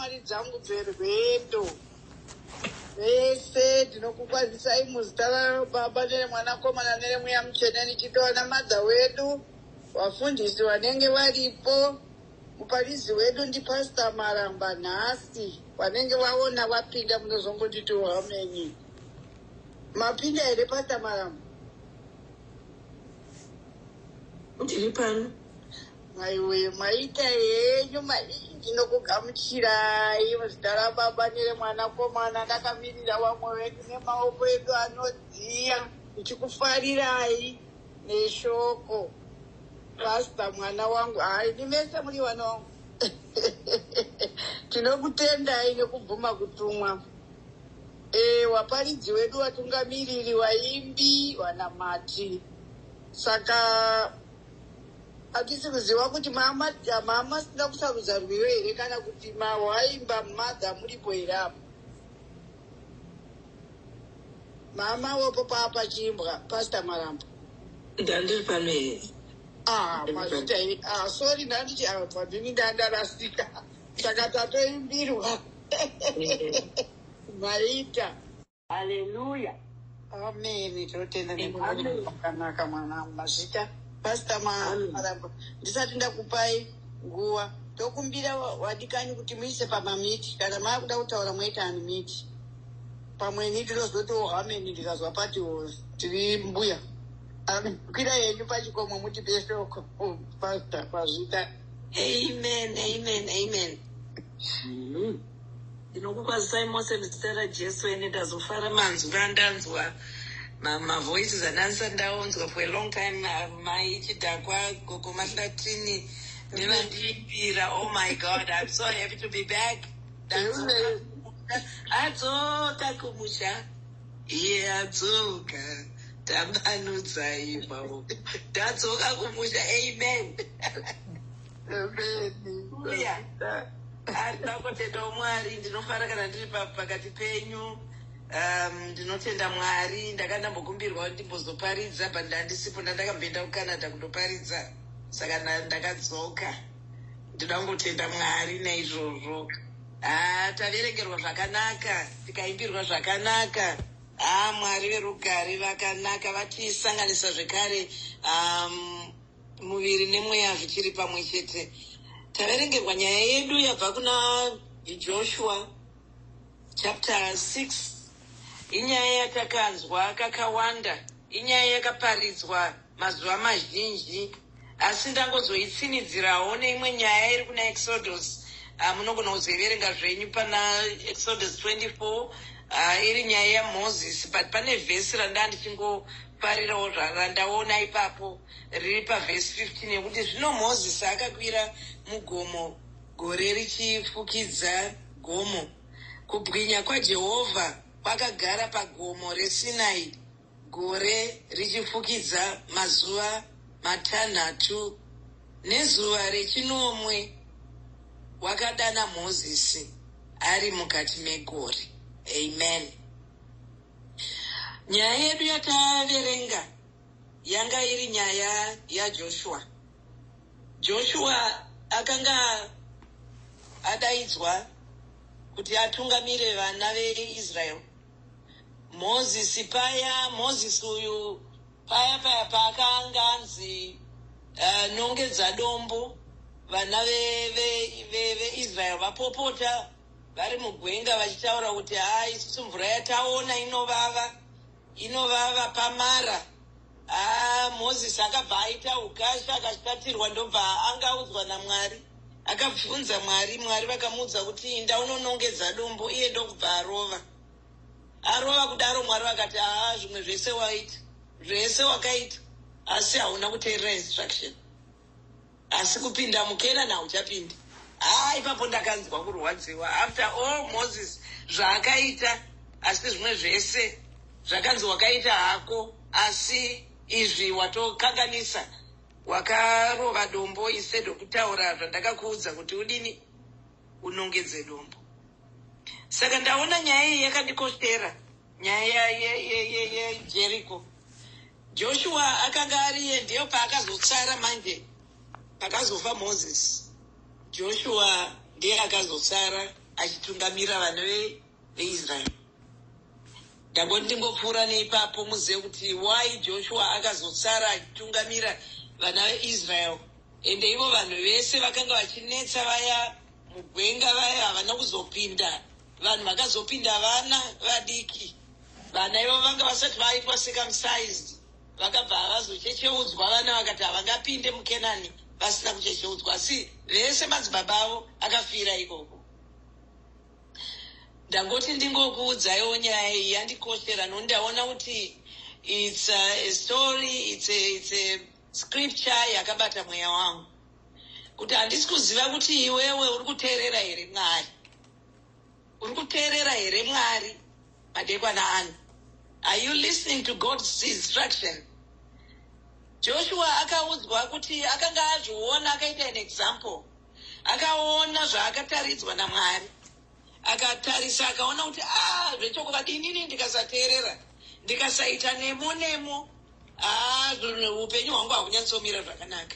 Mari dzangu dzerwendo vese ndinokukwazisai muzita rababa neremwanakomana neremweya mutsvene ndichitoona madha wedu vafundisi vanenge varipo muparidzi wedu ndipasta maramba nhasi vanenge vaona vapinda munozongonditiwo hameni mapinda here pasta maramba. Ndiri pano. Maiwe maita henyu ndinokugamuchirai muzita rababa neremwanakomana ndakamirira vamwe vedu nemaoko edu anodziya ndichikufarirai neshoko pasta mwana wangu hai ni mese muri vana wangu tinokutendai nekubvuma kutumwa e, waparidzi wedu vatungamiriri vaimbi vanamati saka Hatisi kuziva kuti maamasina kusarudza rwiyo here kana kuti mawaimba mother muripo here apo. Mama wepo paapachiimbwa Pastor Maramba. Ndandiri pano here? Ah, mazvita here? Ah, sorry ndandichi apa ndini ndandarasika. Saka tatoimbirwa. Maita. Hallelujah. Amen. Tinotenda nekuakanaka mwana mazvita. Pastor Maramba. Ndisati ndakupai nguva tokumbira wadikani kuti muise pamamiti kana maakuda kutaura moita unmute. Pamwe ini ndinozotiwo hameni ndikazwa pati tiri mbuya. Amen. Kwira henyu pachikomo mutipe shoko Pastor mazvita. Amen, amen, amen. Ndinokukwazisai mose muzita raJesu ende ndazofara manzwi andanzwa mavoices andandisati ndaonzwa for a long time mai Chidhakwa gogo Mahlatini nevandiimbira oh my god I'm so happy to be back adzoka kumusha iye adzoka tambanudzai maoko ndadzoka kumusha amen Hallelujah. Arida kutendawo Mwari, ndinofara kana ndiri pakati penyu. Ndinotenda Mwari, ndakanga ndambokumbirwa ndimbozoparidza but ndandisipo, ndandakamboenda kuCanada kundoparidza saka ndakadzoka. Ndinoda kungotenda Mwari naizvozvo. Ah, taverengerwa zvakanaka, tikaimbirwa zvakanaka. Ah, Mwari verugare vakanaka vatisanganisa zvekare. Muviri nemweya zvichiri pamwe chete. Taverengerwa nyaya yedu yabva kuna Joshua chapter 6. Inyaya yatakanzwa kakawanda, inyaya yakaparidzwa mazuva mazhinji, asi ndangozoitsinidzirawo neimwe nyaya iri kuna Exodus. Munogona kuzoiverenga zvenyu pana Exodus 24 iri nyaya yaMoses, but pane vhesi randandichingofarirawo randaona ipapo riri pavhesi 15 yekuti zvino Mozisi akakwira mugomo gore richifukidza gomo. Kubwinya kwaJehovha kwakagara pagomo reSinai gore richifukidza mazuva matanhatu. Nezuva rechinomwe wakadana Mozisi ari mukati megore. Amen. Nyaya yedu yataverenga yanga iri nyaya yaJoshua. Joshua akanga adaidzwa kuti atungamire vana veIsrael. Mozisi paya, Mozisi uyu paya paya paakanga anzi nongedza dombo, vana veIsrael ve, ve, ve vapopota vari mugwenga vachitaura kuti haa isusu mvura yataona inovava Inovava pamara. Haa Moses akabva aita ukasha akashatirwa ndobva anga audzwa naMwari. Akabvunza Mwari, Mwari vakamuudza kuti inda unonongedza dombo iye ndokubva arova. Arova kudaro Mwari vakati haa zvimwe zvese waita, zvese wakaita asi hauna kuteerera instruction. Asi kupinda muCanaan hauchapindi. Haa ipapo ndakanzwa kurwadziwa after all Moses zvaakaita asi zvimwe zvese zvakanzi wakaita hako asi izvi watokanganisa wakarova dombo instead of kutaura zvandakakuudza kuti udini unongedze dombo. Saka ndaona nyaya iyi yakandikoshera nyaya yeJericho. Joshua akanga ariye ndiyo paakazotsara manje pakazofa Moses. Joshua ndiye akazotsara. Achitungamira vana veIsraeri. Ndangoti ndingopfuura neipapo muzive kuti why Joshua akazosara achitungamira vana veIsrael. Ende ivo vanhu vese vakanga vachinetsa vaya mugwenga vaya havana kuzopinda. Vanhu vakazopinda vana vadiki. Vana ivo vanga vasati vaitwa circumcised, vakabva vazochecheudzwa. Vana vakati havangapinde muKenani vasina kuchecheudzwa, asi vese madzibaba avo akafira ikoko. Ndangoti ndingokuudzaiwo nyaya iyi, yandikoshera nokuti ndaona kuti it's a story, it's a scripture yakabata mweya wangu, kuti handisi kuziva kuti iwewe uri kuteerera here Mwari. Uri kuteerera here Mwari madekwana ano? Are you listening to God's instruction? Joshua akaudzwa kuti akanga azviona, akaita an example, akaona zvaakataridzwa naMwari, akatarisa akaona kuti a ah, zvechokwadi inini ndikasateerera, ndikasaita nemo nemo, haa, upenyu hwangu hakunyatsomira zvakanaka.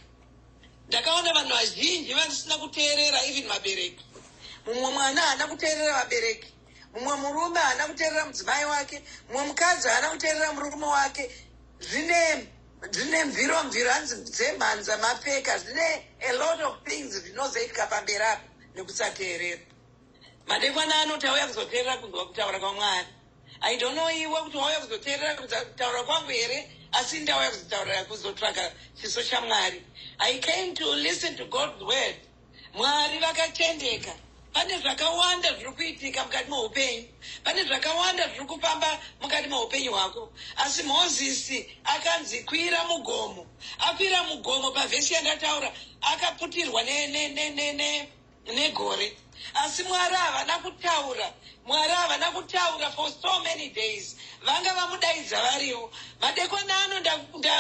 Ndakaona vanhu vazhinji vasina kuteerera, even vabereki. Mumwe mwana haana kuteerera vabereki, mumwe murume haana kuteerera mudzimai wake, mumwe mukadzi haana kuteerera murume wake. Zvine mviro mviro, hanzi dzemhanza mapfeka. Zvine a lot of things zvinozoitika pamberi apo nekusateerera. Madekwana ano tauya kuzoteerera, kunzwa kutaura kwaMwari. I don't know iwe kuti wauya kuzoteerera kutaura kwangu here, asi ndauya kuzotaura, kuzotsvaka chiso chaMwari. I came to listen to God's word. Mwari vakatendeka. Pane zvakawanda zviri kuitika mukati meupenyu, pane zvakawanda zviri kufamba mukati meupenyu hwako, asi Mozisi akanzi kwira mugomo. Akwira mugomo, pavhesi yandataura, akaputirwa negore, asi Mwari havana kutaura. Mwari havana kutaura for so many days. Vanga vamudaidza variwo. Madekwana ano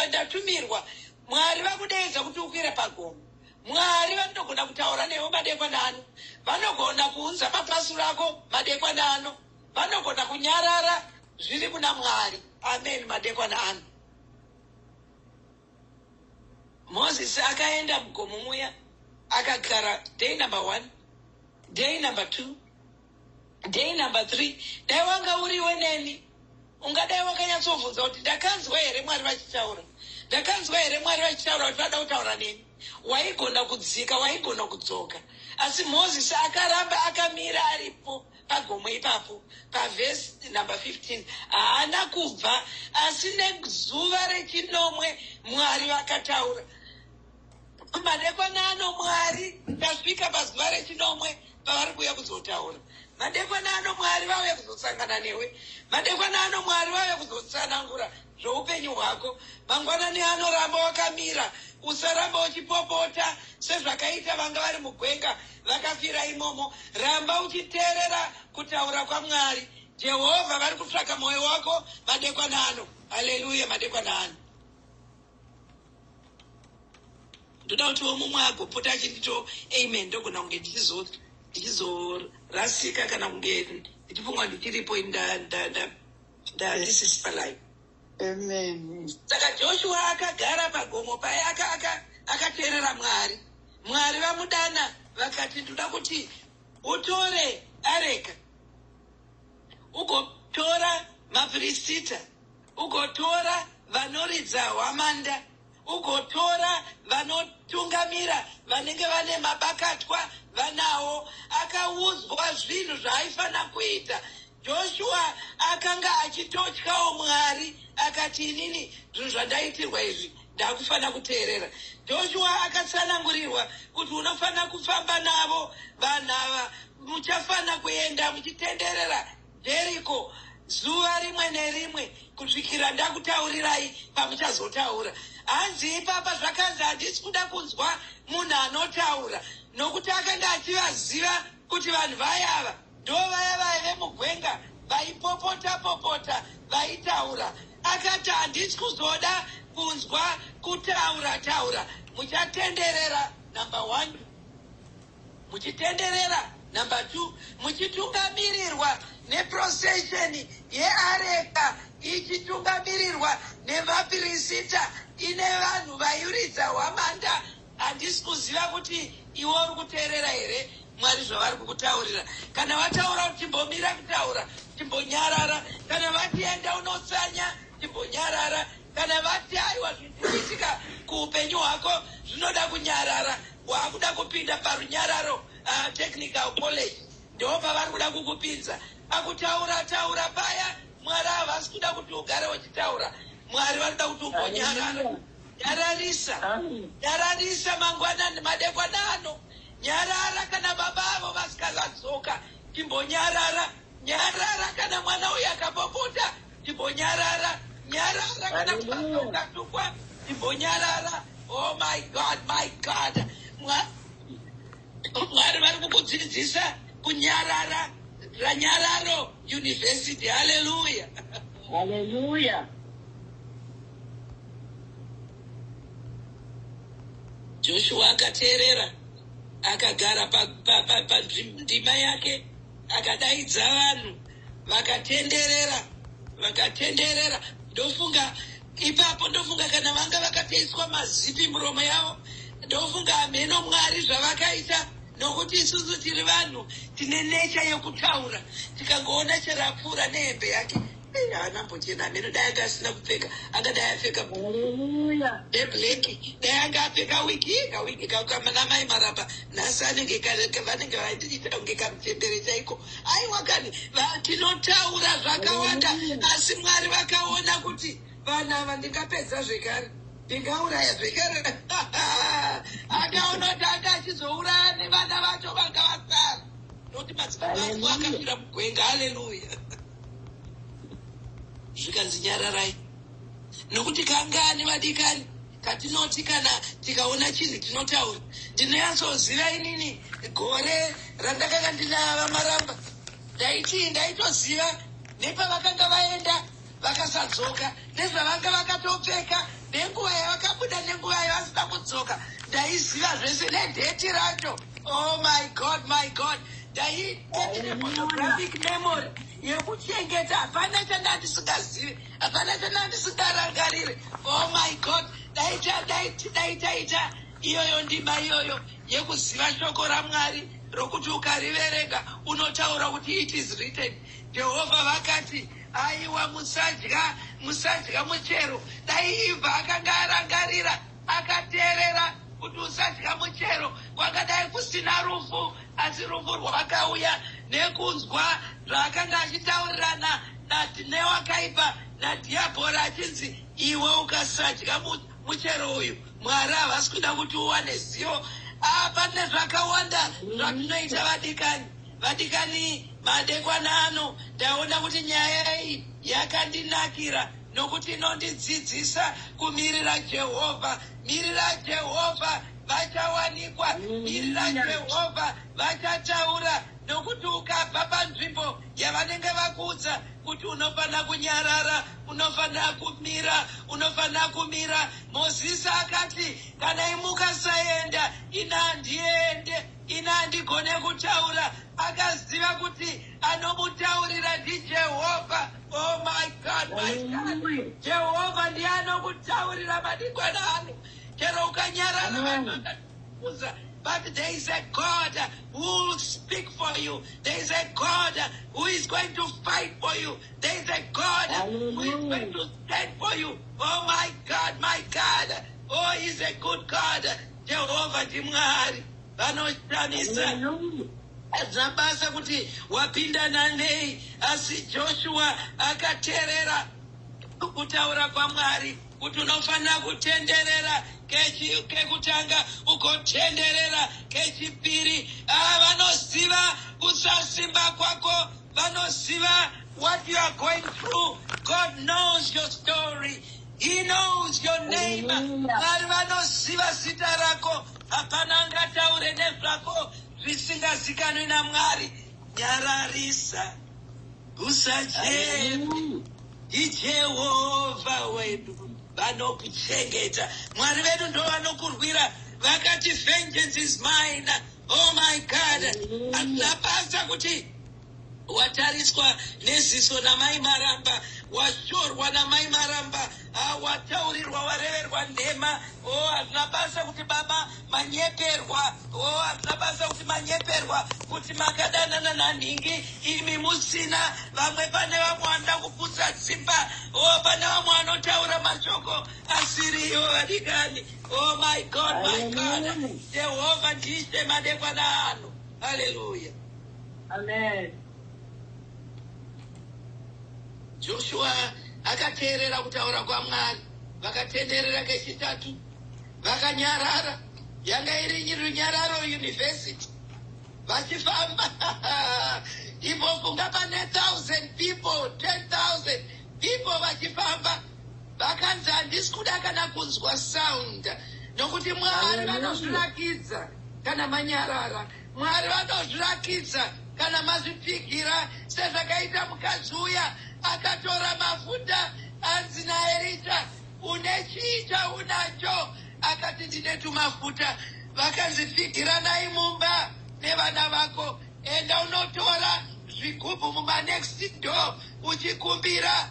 ndatumirwa, Mwari vakudaidza kuti ukwire pagomo. Mwari vanogona kutaura newe madekwana ano, vanogona kuunza mapasuro ako madekwana ano, vanogona kunyarara. Zviri kuna Mwari. Amen. Madekwana ano Mozisi akaenda mugomo muya, akagara day number one, day number two, day number three. Dai wanga uriwe neni, ungadai wakanyatsobvunza kuti ndakanzwa here Mwari vachitaura? Ndakanzwa here Mwari vachitaura kuti vada kutaura neni? Waigona kudzika, waigona kudzoka, asi Mozisi akaramba akamira aripo pagomo ipapo. Pavhesi number 15 haana kubva, asi nezuva rechinomwe Mwari vakataura. Madekwana ano Mwari, tasvika pazuva rechinomwe pavari kuuya kuzotaura. Madekwana ano Mwari vauya kuzosangana newe. Madekwana ano Mwari vauya kuzotsanangura zvoupenyu hwako. Mangwanani anoramba wakamira, usaramba uchipopota sezvakaita vanga vari mugwenga vakafira imomo. Ramba uchiteerera kutaura kwaMwari. Jehovha vari kutsvaka mwoyo wako madekwana ano. Haleluya. Madekwana ano ndoda kutiwo mumwe agopota achindito amen. Ndogona kunge ndichizorasika kana kunge ndichifunga ndichiripo, ndandisisi palive. Amen. Saka Joshua akagara pagomo paye, akateerera Mwari. Mwari vamudana vakati, ndoda kuti utore areka, ugotora mapirisita, ugotora vanoridza hwamanda, ugotora vanotungamira vanenge vane mabakatwa vanawo. Akaudzwa zvinhu zvaaifanira kuita. Joshua akanga achitotyawo Mwari, akati, inini zvinhu zvandaitirwa izvi ndakufanira kuteerera. Joshua akatsanangurirwa kuti unofanira kufamba navo vanhu ava, muchafanira kuenda muchitenderera Jeriko zuva rimwe nerimwe kusvikira ndakutaurirai pamuchazotaura. Hanzi ipapa zvakanzi, handisi kuda kunzwa munhu anotaura, nokuti akanga achivaziva kuti vanhu vayava ndo vaya vaive mugwenga vaipopota popota, vaitaura. Akati, handisi kuzoda kunzwa kutaura taura. Muchatenderera number one, muchitenderera number two, muchitungamirirwa neprocession yeareka, ichitungamirirwa nemapirisita, ine vanhu vairidza hwamanda. Handisi kuziva kuti iwe uri kuteerera here. Mwari zvavari kukutaurira. Kana vataura kuti chimbomira kutaura, chimbonyarara. Kana vati enda unotsanya, chimbonyarara. Kana vati aiwa, zviri kuitika kuupenyu hwako zvinoda kunyarara, waakuda kupinda paRunyararo Technical College, ndo pavari kuda kukupinza. Akutaura taura paya, Mwari havasi kuda kuti ugare uchitaura. Mwari vari kuda kuti umbonyarara. Nyararisa, nyararisa mangwanani, madekwanano. Nyarara kana baba avo vasikazadzoka, chimbonyarara. Nyarara kana mwana uyu akapopota, chimbonyarara. Nyarara kana kubasa ukatukwa, chimbonyarara. Oh my God, my God. Mwari vari kukudzidzisa kunyarara. Ranyararo University. Haleluya. Haleluya. Joshua akateerera, akagara pandima yake, akadaidza vanhu, vakatenderera, vakatenderera. Ndofunga ipapo, ndofunga kana vanga vakateiswa mazipi muromo yavo, ndofunga hameno Mwari zvavakaita, nokuti isusu tiri vanhu tine nature yekutaura. Tikangoona chero apfuura nehembe yake, haana mbochena, hameno dai anga asina kupfeka, angadai apfeka Haleluya. Eblack, dai anga apfeka wigi, kawigi namai Marapa nhasi anenge vanenge vaita kunge kamuchembere chaiko. Aiwa kani, tinotaura zvakawanda, asi Mwari vakaona kuti vanhu ava ndingapedza zvekare, ndingauraya zvekare. Akaona kuti anga achizouraya nevana vacho vanga vasara, nokuti madzibaba ako akafira mugwenga. Haleluya. Zvikanzi nyararai, nokuti kangani vadikani katinoti kana tikaona chinhu tinotaura? Ndinonyatsoziva inini gore randakanga ndinava Maramba, ndaiti ndaitoziva nepavakanga vaenda vakasadzoka, nezvavanga vakatopfeka, nenguva yavakabuda, nenguva yavasina kudzoka. Ndaiziva zvese nedate racho. Oh my God, my God. Ndaitendine photographic memory yekuchengeta. Hapana chandanga ndisingazivi, hapana chandanga ndisingarangarire. Oh my God. Daita daiti daitaita iyoyo ndima iyoyo yekuziva shoko raMwari, rokuti ukariverenga unotaura kuti it is written. Jehovha vakati aiwa, musadya, musadya muchero. Dai Ivha akanga arangarira, akateerera kuti usadya muchero, kwakadai kusina rufu. Asi rufu rwakauya nekunzwa zvaakanga achitaurirana newakaipa, nadhiabhori, achinzi iwe ukasadya muchero uyu, Mwari havasi kuda kuti uwane zivo. Pane zvakawanda zvatinoita vadikani. Vadikani, madekwana ano ndaona kuti nyaya iyi yakandinakira, nokuti inondidzidzisa kumirira Jehovha. Mirira Jehovha, vachawanikwa. Mirira Jehovha, vachataura, nokuti ukabva panzvimbo yavanenge vakuudza kuti unofanira kunyarara, unofanira kumira, unofanira kumira. Mozisi akati kana imukasaenda, ina handiende, ina handigone kutaura. Akaziva kuti anomutaurira ndiJehovha. Oh my God, my God. Jehovha ndiye anokutaurira madikwana ano. Chero ukanyarara, vanhu vakakuza, but there is a God who will speak for you. There is a God who is going to fight for you. There is a God who is going to stand for you. Oh my God, my God. Oh, he's a good God. Jehovah ndimwari vanoshamisa. Hazvina basa kuti wapindana nei, asi Joshua akateerera kutaura kwaMwari kuti unofanira kutenderera kekutanga, ugotenderera kechipiri. Vanoziva kusasimba kwako, vanoziva what you are going through. God knows your story. He knows your name. Mwari vanoziva zita rako. Hapana angataure nezvako zvisingazikanwi naMwari. Nyararisa, usacheme, iJehovha wedu vanokuchengeta. Mwari vedu ndo vanokurwira. Vakati vengeance is mine. Oh my God. Hazvina basa kuti Watariswa neziso namai Maramba, washorwa namai Maramba, ah, wataurirwa, wareverwa nhema. O, oh, hazvina basa kuti baba manyeperwa. O, oh, hazvina basa kuti manyeperwa kuti makadanana nanhingi imi musina. Vamwe, pane vamwe vanoda kuputsa dzimba. O, oh, pane vamwe vanotaura mashoko asiriyo, vadikani. Oh my God, my God, Jehovha ndishe madekwana ano. Haleluya. Amen. Joshua akateerera kutaura kwaMwari. Vakatenderera kechitatu, vakanyarara. Yanga iri runyararo university vachifamba. Imbofunga pane 1000 people, 10,000 people vachifamba. Vakanzi, "Handisi kuda kana kunzwa sound," nokuti Mwari vanozvirakidza kana manyarara. Mwari vanozvirakidza kana mazvipfigira, sezvakaita mukadzi uya akatora mafuta. Anzi naErisha, "Une chii chaunacho?" Akati, "Ndine tumafuta." Vakanzi, "Pfigiranai mumba nevana vako. Enda unotora zvigubhu mumanext door uchikumbira,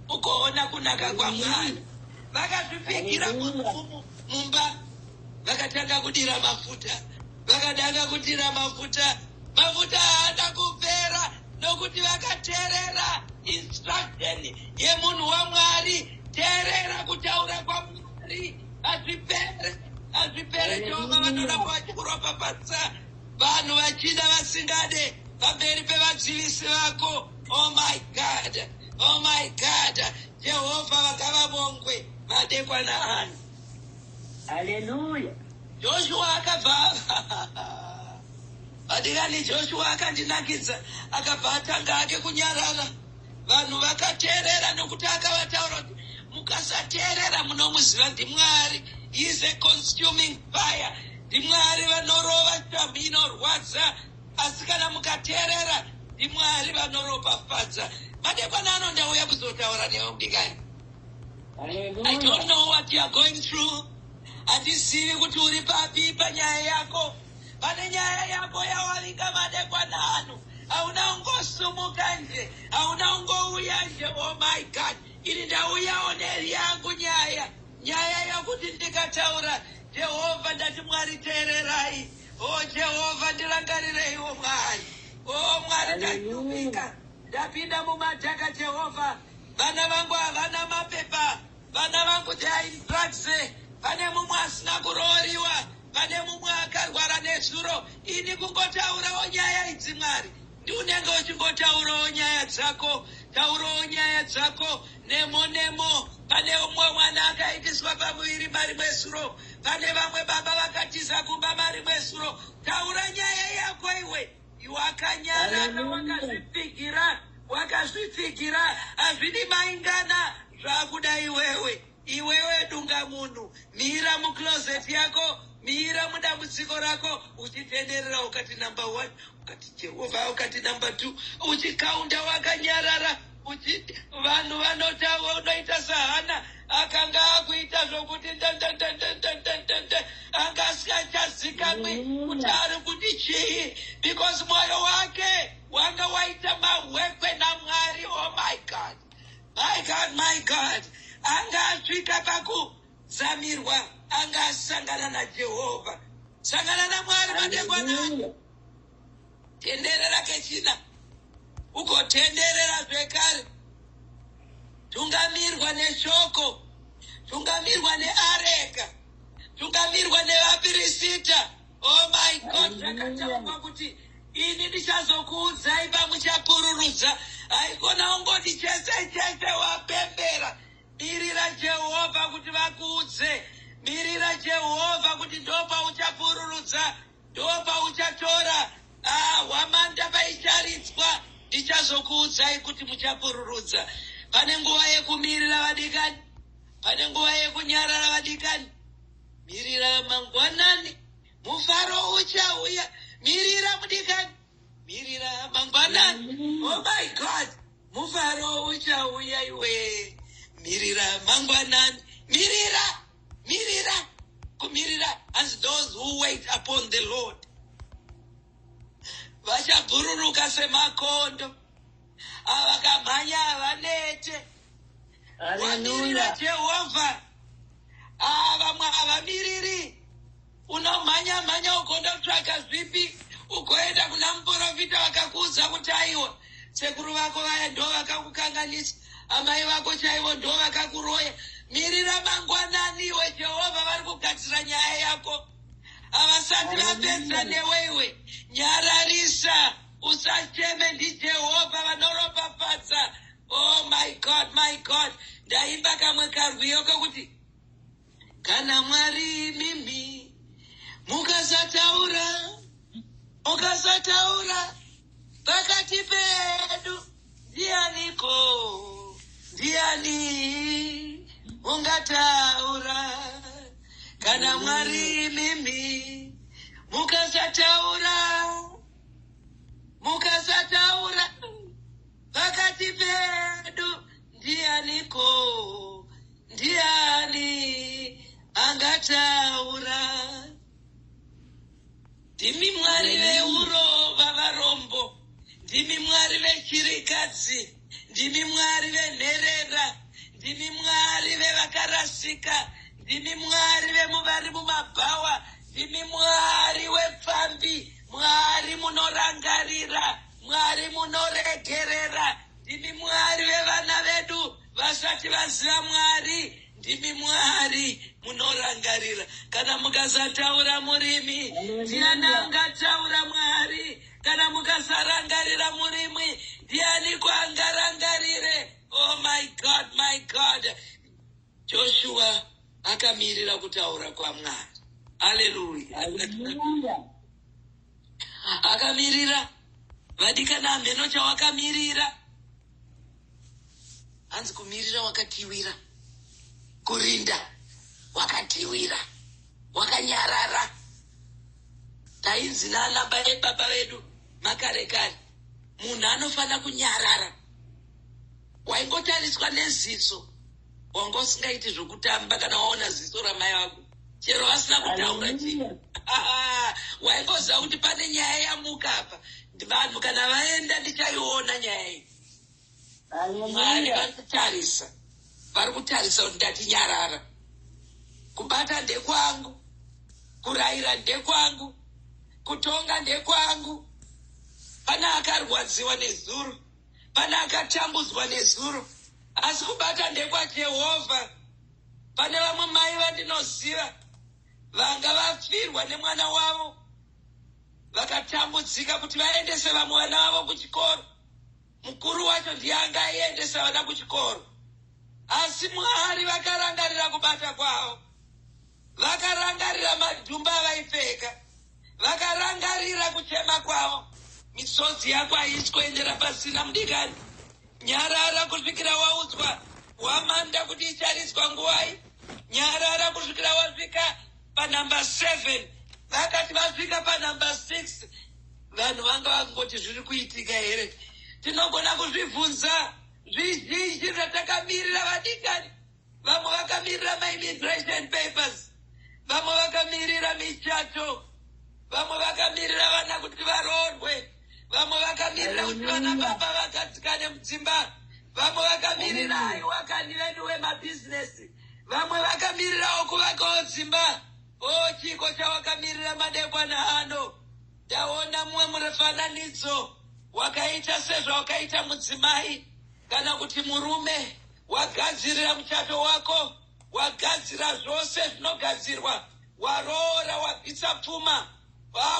ugoona kunaka kwaMwari." Vakazvipfigira mumba, vakatanga kudira mafuta, vakatanga kudira mafuta. Mafuta haana kupera nokuti vakateerera instruction yemunhu waMwari. Teerera kutaura kwaMwari. Hazvipere, hazvipere. Jehovha vanoramba vachikuropafadza, vanhu vachida vasingade, pamberi pevadzivisi vako. Oh my God, oh my God, Jehovha vakavavongwe madekwana ano. Haleluya. Joshua akabva, vadikani, Joshua akandinakidza. Akabva atanga ake kunyarara. Vanhu vakateerera nokuti akavataura kuti mukasateerera, munomuziva, ndiMwari is a consuming fire, ndiMwari vanorova shamhu inorwadza, asi kana mukateerera, ndiMwari vanoropafadza. Madekwana ano ndauya kuzotaura newe, mudikani. I don't know what you are going through. Handizivi kuti uri papi panyaya yako. Pane nyaya yako yawavinga madekwana ano. Hauna ungosumuka nje, hauna ungouya nje. Oh my God, ini ndauyawo neyangu nyaya, nyaya yakuti ndikataura, Jehovha, ndati, "Mwari, teererai. O Jehovha, ndirangarireiwo Mwari. O Mwari, ndashupika, ndapinda mumadhaka. Jehovha, vana vangu havana mapepa, vana vangu they are in drugs. Pane mumwe asina kurooriwa, pane mumwe akarwara nezuro." Ini kungotaurawo nyaya idzi, Mwari. Ndiunenge uchingotaurawo nyaya dzako, taurawo nyaya dzako nemo nemo. Pane umwe mwana akaitiswa pamuviri marimwe zuro, pane vamwe baba vakatiza kumba marimwe zuro. Taura nyaya yako iwe wakanyarara, wakazvipfigira, wakazvipfigira. Hazvidi maingana, zvakuda iwewe. Iwewe dunga munhu, mira mucloset yako, mira mudambudziko rako, uchitenderera, ukati number one, ukati Jehovha, ukati number two, uchikaunda wakanyarara. Vanhu vanotaura, unoita saHana akanga akuita zvokuti ndandandandandandandanda, anga asingachazikamwi kuti ari kuti chii, because mwoyo wake wanga waita mahwekwe naMwari. Oh my God, my God, my God. Anga asvika pakuzamirwa, anga asangana naJehovha. Sangana naMwari madekwanani. Tenderera kechina, ugotenderera zvekare. Tungamirwa neshoko, tungamirwa neareka, tungamirwa nevapirisita. Oh my God, zvakataurwa kuti, "Ini ndichazokuudzai pamuchapururudza." Haikona ungoti chese chese wapembera. Mirira Jehovha kuti vakuudze. Mirira Jehovha kuti ndopauchapururudza, ndopauchatora. Ah, hwamanda paicharidzwa, "Ndichazokuudzai kuti muchapururudza." Pane nguva yekumirira, vadikani. Pane nguva yekunyarara, vadikani. Mirira mangwanani, mufaro uchauya. Mirira, mudikani, mirira mangwanani. Oh my God, mufaro uchauya iwe. Mirira mangwanani, mirira, mirira, kumirira. As those who wait upon the Lord. Vachabhururuka semakondo. Avakamhanya havanete. Wamirira Hallelujah. Jehovha. Vamwe havamiriri. Unomhanya mhanya ugondotsvaka zvipi, ugoenda kuna muprofita vakakuudza kuti aiwa, sekuru vako vaya ndo vakakukanganisa, amai vako chaivo ndo vakakuroya. Mirira mangwanani iwe, Jehovha vari kugadzira nyaya yako. Havasati vapedza Hallelujah. neweiwe. Nyararisa, usacheme, ndiJehovha vanoropafadza. Oh my God, my God. Ndaimba kamwe karwiyo kokuti kana Mwari mimi mukasataura, mukasataura pakati pedu, ndianiko, ndiani ungataura? Kana Mwari mimi mukasataura, mukasataura pakati pedu, ndianiko, ndiani angataura? Ndimi Mwari veurova varombo, ndimi Mwari vechirikadzi, ndimi Mwari venherera, ndimi Mwari vevakarasika, ndimi Mwari vemuvari mumabhawa, ndimi Mwari wepfambi. Mwari munorangarira, Mwari munoregerera, ndimi Mwari vevana vedu vasati vaziva Mwari. Ndimi Mwari munorangarira. Kana mukasataura murimi, ndiani Hallelujah. angataura, Mwari? Kana mukasarangarira murimi, ndianiko angarangarire? Oh my God, my God. Joshua akamirira kutaura kwaMwari. Aleluya. Hallelujah. Akamirira. Vadikana, mheno chawakamirira. Hanzi kumirira wakatiwira, kurinda wakatiwira, wakanyarara. Tainzi nana baba vedu makare kare, munhu anofanira kunyarara. Waingotariswa neziso, wanga usingaiti zvokutamba. Kana waona ziso ramai vako, chero vasina kutaura chii, Hallelujah. waingoziva kuti pane nyaya yamuka apa. Vanhu kana vaenda, ndichaiona nyaya iyi. Mwari Hallelujah. vari kutarisa, vari kutarisa kuti ndatinyarara. Kubata ndekwangu, kurayira ndekwangu, kutonga ndekwangu. Pane akarwadziwa nezuro, pane akatambudzwa nezuro, asi kubata ndekwaJehovha. Pane vamwe mai vandinoziva vanga vafirwa nemwana wavo, vakatambudzika kuti vaendese vamwe vana vavo kuchikoro. Mukuru wacho ndiye anga aiendesa vana kuchikoro, asi Mwari vakarangarira kubata kwavo, vakarangarira madhumba avaipfeka, vakarangarira kuchema kwavo. Misodzi yako haisi kuendera pasina, mudikani. Nyarara kusvikira waudzwa wamanda kuti ichariswa nguvai. Nyarara kusvikira wasvika panhamba 7. Vakati vasvika panhamba 6, vanhu vanga vakungoti, "Zviri kuitika here?" Tinogona kuzvibvunza zvizhinji zvatakamirira, vadikani. Vamwe vakamirira maimmigration papers, vamwe vakamirira michato, vamwe vakamirira vana kuti varoorwe, vamwe vakamirira kuti vana Hallelujah. baba vagadzikane mudzimba, vamwe vakamirira Hallelujah. aiwa kani vedu wemabhizinesi, vamwe vakamirirawo kuvakawo dzimba. O, chiko chawakamirira madekwana ano? Ndaona mumwe mufananidzo wakaita sezvawakaita mudzimai kana kuti murume. Wagadzirira muchato wako, wagadzira zvose zvinogadzirwa, waroora, wabvisa pfuma,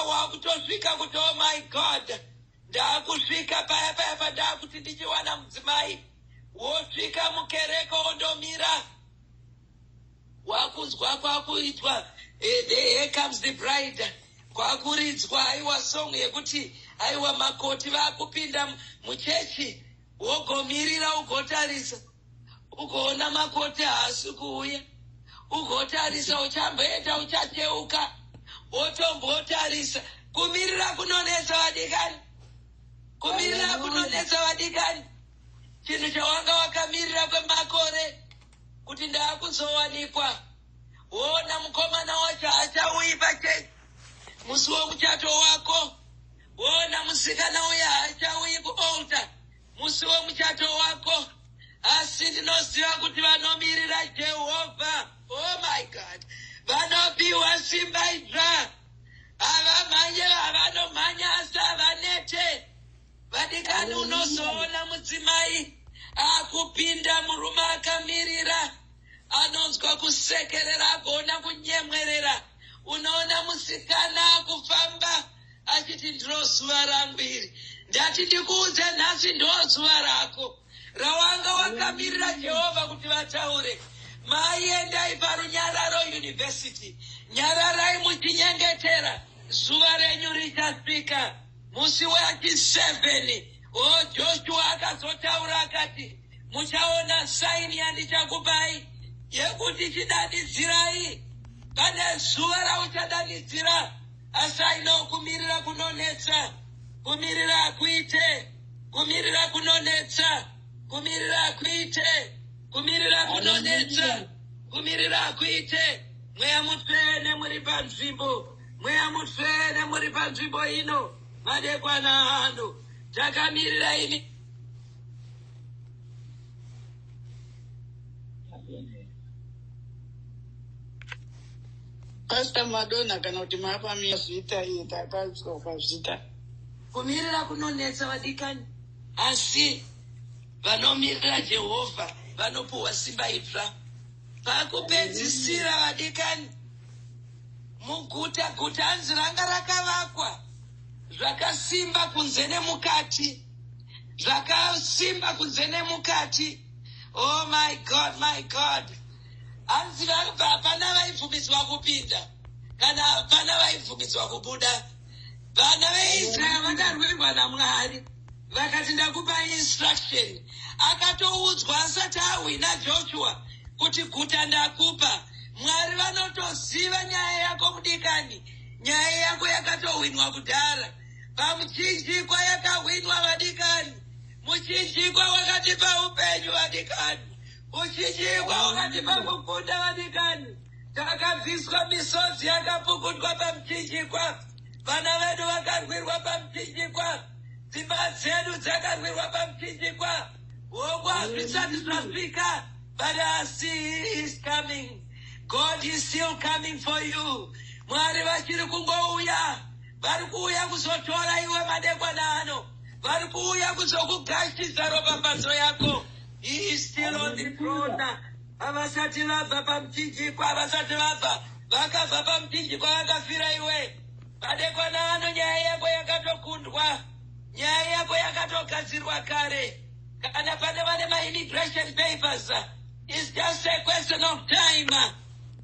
wakutosvika kuti, "Oh my God, ndaakusvika paya paya pandaakuti ndichiwana mudzimai." Wosvika mukereke, wondomira, wakunzwa kwakuitwa "Here comes the bride", kwakuridzwa aiwa song yekuti aiwa makoti vaakupinda muchechi. Wogomirira, ugotarisa, ugoona makoti haasi kuuya. Ugotarisa, uchamboenda, uchacheuka, wotombotarisa. Kumirira kunonetsa, vadikani. Kumirira Hallelujah. kunonetsa, vadikani. Chinhu chawanga wakamirira kwemakore kuti ndaakuzowanikwa, woona mukomana wacho haachauyi pachechi musi womuchato wako. Wona musikana uya haachauyi kualtar musi wemuchato wako, asi ndinoziva kuti vanomirira Jehovha, oh my God, vanopiwa simba idzva. Havamhanye, havanomhanya, asi havanete. Vadikani, unozoona mudzimai akupinda, murume akamirira, anonzwa kusekerera, agona kunyemwerera. Unoona musikana akufamba achiti, "Ndiro zuva rangu iri." Ndati ndikuudze nhasi, ndo zuva rako rawanga wakamirira Jehovha kuti vataure. Mai, endai paRunyararo University, nyararai muchinyengetera, zuva renyu richasvika. Musi wachi7 o Joshua akazotaura akati, "Muchaona sign yandichakupai yekuti chidanidzirai." Pane zuva rauchadanidzira, asi aino kumirira kunonetsa. Kumirira hakuite, kumirira kunonetsa, kumirira hakuite, kumirira kunonetsa, kumirira hakuite. Mweya Mutsvene muri panzvimbo, Mweya Mutsvene muri panzvimbo ino madekwana ano, takamirira imi. Pastor Madonna, kana kuti mapamira zvita iye takaiswa pazvita. Kumirira kunonetsa, vadikani, asi vanomirira Jehovha vanopuhwa simba idzva. Pakupedzisira, vadikani, muguta, guta hanzi ranga rakavakwa zvakasimba kunze nemukati, zvakasimba kunze nemukati. Oh my God, my God. Hanzi hapana vaibvumidzwa kupinda kana hapana vaibvumidzwa kubuda. Vana veIsraeri vakarwirwa naMwari, vakati, "Ndakupa instruction." Akatoudzwa asati ahwina Joshua kuti guta ndakupa. Mwari vanotoziva nyaya yako, mudikani. Nyaya yako yakatohwinwa kudhara pamuchinjikwa, yakahwinwa, vadikani. Muchinjikwa wakatipa upenyu, vadikani. Muchinjikwa wakatipa kukunda, vadikani. Takabviswa misodzi, yakapukutwa pamuchinjikwa. Vana vedu vakarwirwa pamuchinjikwa, dzimba dzedu dzakarwirwa pamuchinjikwa. Hongu, hazvisati zvasvika, but asi he is coming. God is still coming for you. Mwari vachiri kungouya, vari kuuya kuzotora iwe madekwana ano, vari kuuya kuzokugashidza ropafadzo yako. He is still on the throne. Havasati vabva pamuchinjikwa, havasati vabva. Vakabva pamuchinjikwa, vakafira iwe. Madekwana ano nyaya yako yakatokundwa, nyaya yako yakatogadzirwa kare. Kana pane vane maimmigration papers, it's just a question of time.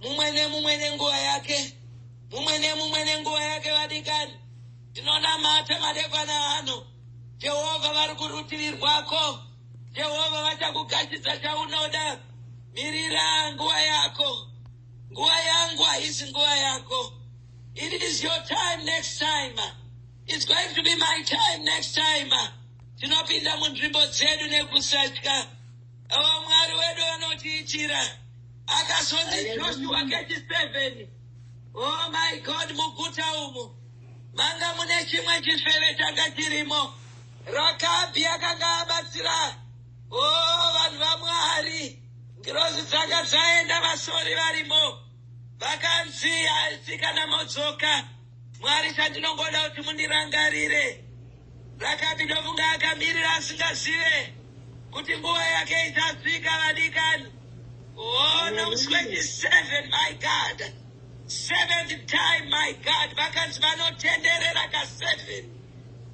Mumwe nemumwe nenguva yake, mumwe nemumwe nenguva yake. Vadikani, ndinonamata madekwana ano, Jehovha vari kurutivi rwako. Jehovha vachakugashidza chaunoda. Mirira nguva yako. Nguva yangu haisi nguva yako. It is your time next time, it's going to be my time next time. Tinopinda munzvimbo dzedu nekusatya. O Mwari wedu vanotiitira. Akazonzi Joshua kechi7, oh my God, muguta umu manga mune chimwe chifeve changa chirimo. Rakabhi akanga abatsira o vanhu vaMwari. Ngirozi dzanga dzaenda, vasori varimo, vakanzi, "Asi kana modzoka, Mwari chandinongoda kuti mundirangarire." Rakabhi ndofunga akamirira asingazive kuti nguva yake ichasvika, vadikani. Oh, nomusi wechi7, my God, seventh time, my God, vakanzi vanotenderera ka7.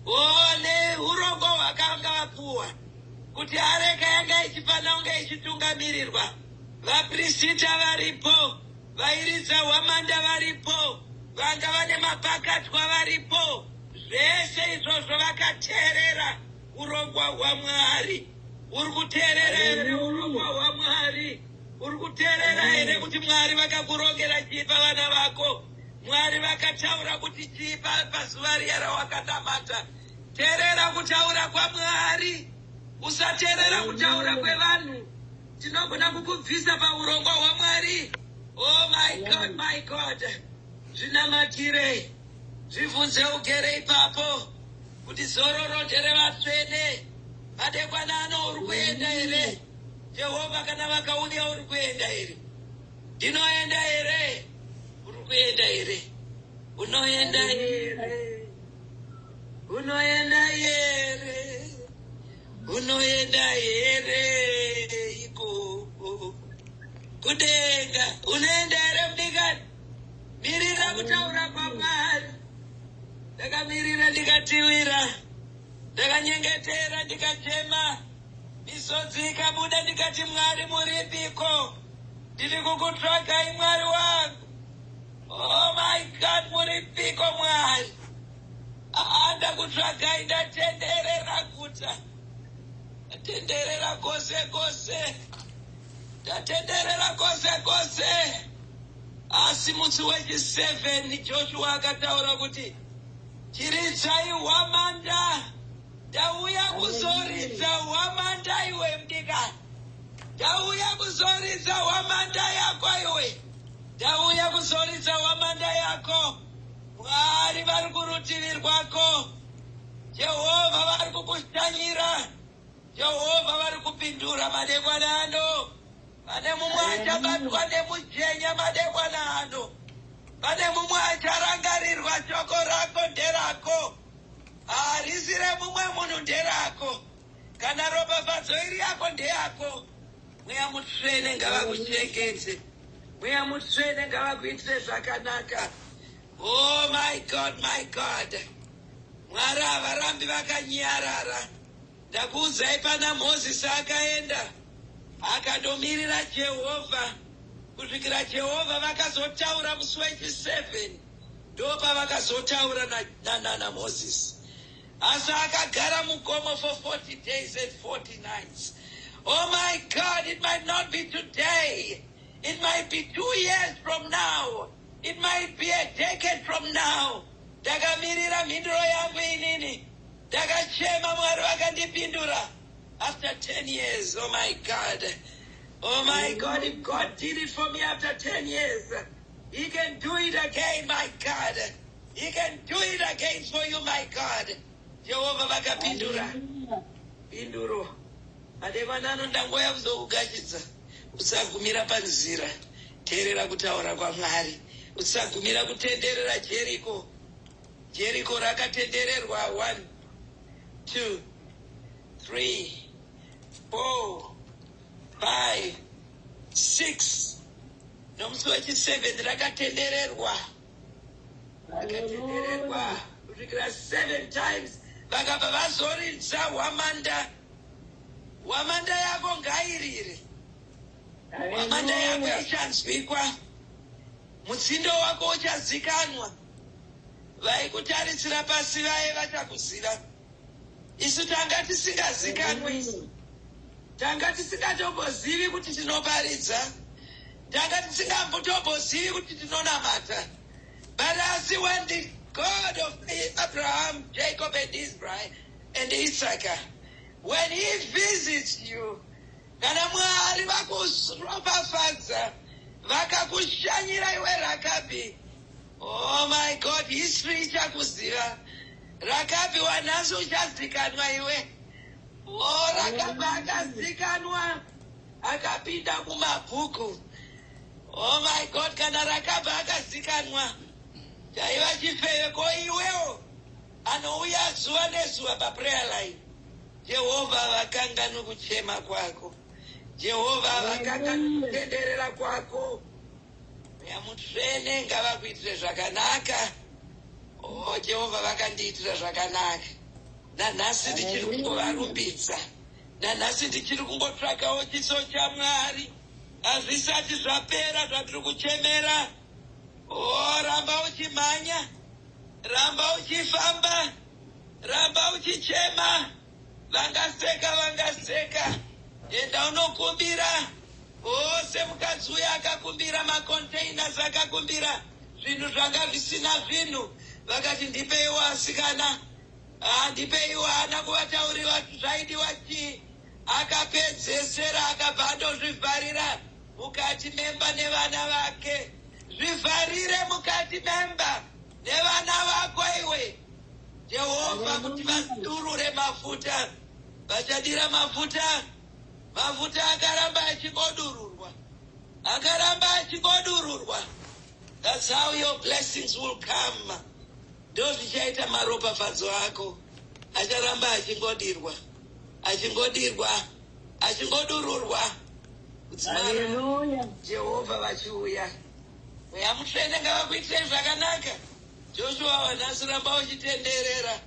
O neurongwa hwakanga vapuwa kuti areka yanga ichifanira kunge ichitungamirirwa, vaprisita varipo, vairidza hwamanda varipo, vanga vane mapakatwa varipo, zvese izvozvo vakateerera urongwa hwaMwari. Uri kuteerera here urongwa hwaMwari? Uri kuteerera here kuti Mwari vakakurongera chii pavana vako? Mwari vakataura kuti chii pazuva riya rawakanamata? Teerera kutaura kwaMwari, usateerera kutaura kwevanhu. Tinogona kukubvisa paurongwa hwaMwari. Oh my God, my God. Zvinamatire, zvibvunze ugere ipapo. Kuti zororo nderevatsvene. Madekwana ano uri kuenda here? Jehovha kana vakauya uri kuenda here? Ndinoenda here? Uri kuenda here? Unoenda here? Unoenda here? Unoenda here ikoko kudenga? Unoenda here, mudikani? Mirira kutaura kwaMwari. Ndakamirira, ndikatiwira, ndakanyengetera, ndikachema, misodzi ikabuda, ndikati, "Mwari, muripiko? Ndiri kukutsvagai, Mwari wangu. Oh my God, muripiko, Mwari? Aa, ndakutsvagai, ndatenderera guta, ndatenderera kwose kwose, ndatenderera kwose kwose." Asi musi wechi7 Joshua akataura kuti, "Chiridzai hwamanda. Ndauya kuzoridza hwamanda, iwe mudikani. Ndauya kuzoridza hwamanda yako iwe. Ndauya kuzoridza hwamanda yako." Mwari vari kurutivi rwako. Jehovha vari kukushanyira. Jehovha vari kupindura madekwana ano. Pane mumwe achabatwa nemujenya madekwana ano. Pane mumwe acharangarirwa. Shoko rako nderako, harisi remumwe munhu, nderako. Kana ropafadzo iri yako, ndeyako. Mweya Mutsvene ngavakuchengete. Mweya Mutsvene ngavakuitire zvakanaka. Oh my God, my God. Mwari havarambi vakanyarara. Ndakuudzai, pana Mozisi akaenda akandomirira Jehovha kusvikira Jehovha vakazotaura musi wechi7. Ndopavakazotaura naMozisi, asi akagara mugomo for 40 days and 40 nights. Oh my God, it might not be today, it might be 2 years from now, it might be a decade from now. Ndakamirira mhinduro yangu inini. Ndakachema, Mwari vakandipindura after 10 years. Oh my God, oh my God. If God did it for me after 10 years, he can do it again, my God. He can do it again for you, my God. Jehovha vakapindura pinduro madekwanano. Ndangoya kuzokugachidza. Usagumira panzira. Teerera kutaura kwaMwari. Usagumira kutenderera Jeriko. Jeriko rakatendererwa 1, 2, 3, 4, 5, 6. Nomusi wechi7 rakatendererwa, rakatendererwa kusvikira 7 times. Vakabva vazoridza hwamanda. Hwamanda yako ngairire. Hwamanda yako ichanzwikwa. Mutsindo wako uchazikanwa. Vaikutarisira pasi vaye vachakuziva. Isu tanga tisingazikanwi isu. Tanga tisingatombozivi kuti tinoparidza. Tanga tisingambotombozivi kuti tinonamata. But asi when the God of Abraham, Jacob and Israel and Isaac, when he visits you, kana Mwari vakuropafadza, vakakushanyira iwe Rakabi, oh my God, history ichakuziva. Rakabi wanhasi uchazikanwa iwe. O Rakabi akazikanwa, akapinda mumabhuku. Oh my God, kana Rakabi akazikanwa, chaiva chifeve, ko iwewo anouya zuva nezuva paprayer line? Jehovha vakanganwi kuchema kwako. Jehovha vakanganwi kutenderera kwako. Mweya Mutsvene ngavakuitire zvakanaka. O Jehovha vakandiitira zvakanaka. Nanhasi ndichiri kungovarumbidza. Nanhasi ndichiri kungotsvakawo chiso chaMwari. Hazvisati zvapera zvatiri kuchemera. O, ramba uchimhanya, ramba uchifamba, ramba uchichema. Vangaseka, vangaseka. Enda unokumbira. Ose mukadzi uyo akakumbira macontainers, akakumbira zvinhu zvanga zvisina zvinhu. Vakati, "Ndipeiwo asikana." "Ndipeiwo." Haana kuvataurira zvaidiwa chii. Akapedzesera akabva andozvivharira mukati memba nevana vake. Zvivharire mukati memba nevana vako iwe. Jehovha kuti vadurure mafuta. Vachadira mafuta, mafuta akaramba achingodururwa, akaramba achingodururwa. That's how your blessings will come. Ndo zvichaita maropafadzo ako, acharamba achingodirwa, achingodirwa, achingodururwa kudzimara Hallelujah. Jehovha vachiuya. Mweya Mutsvene ngavakuitirei zvakanaka. Joshua wanhasi, ramba uchitenderera,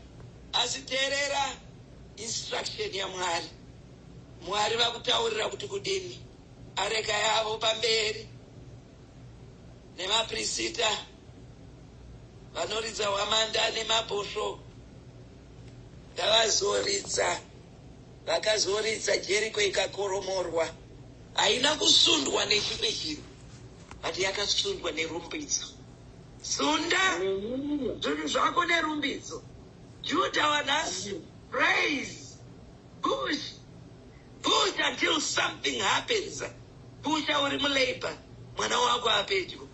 asi teerera instruction yaMwari. Mwari vakutaurira kuti kudini? Areka yavo pamberi nemaprisita vanoridza hwamanda nemabhosvo, ngavazoridza. Vakazoridza, Jeriko ikakoromorwa. Haina kusundwa nechimwe chinhu, but yakasundwa nerumbidzo. Sunda Hallelujah. zvinhu zvako nerumbidzo. Judha wanhasi, praise, push, push until something happens. Pusha uri mulabor, mwana wako apedyo,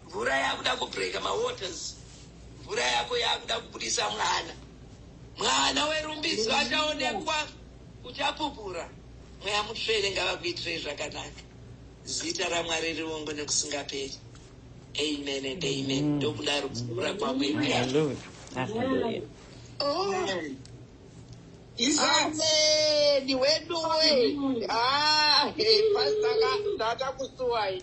mvura yakuda kubreka mawaters, mvura yako yakuda kubudisa mwana. Mwana werumbidzo achaonekwa, uchapupura. Mweya Mutsvene ngavakuitirei zvakanaka. Zita raMwari rivongwe nekusingaperi. Amen and amen. Ndokudaro kupupura kwangu ikweyo. Hallelujah. Hallelujah. Oh. Amen. Amen weduwe. Ah, Pastor, ndakakusuwai.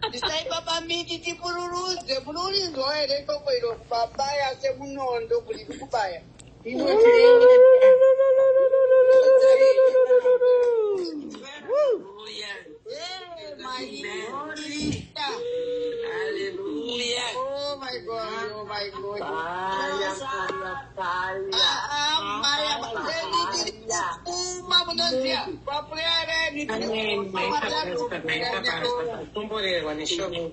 Ndisai pamiti tipururudze. Munorinzwa here shoko iro kubabaya semunondo kuri kubaya? Inoteerera. Hallelujah. Hey, my Amen. Hallelujah. Oh my God, oh my God. Fire, fire, fire. Ah, maya, tiri kuma munoziya paprayer. Amen. Maita pastor, maita pastor. Kukomborerwa neshoko.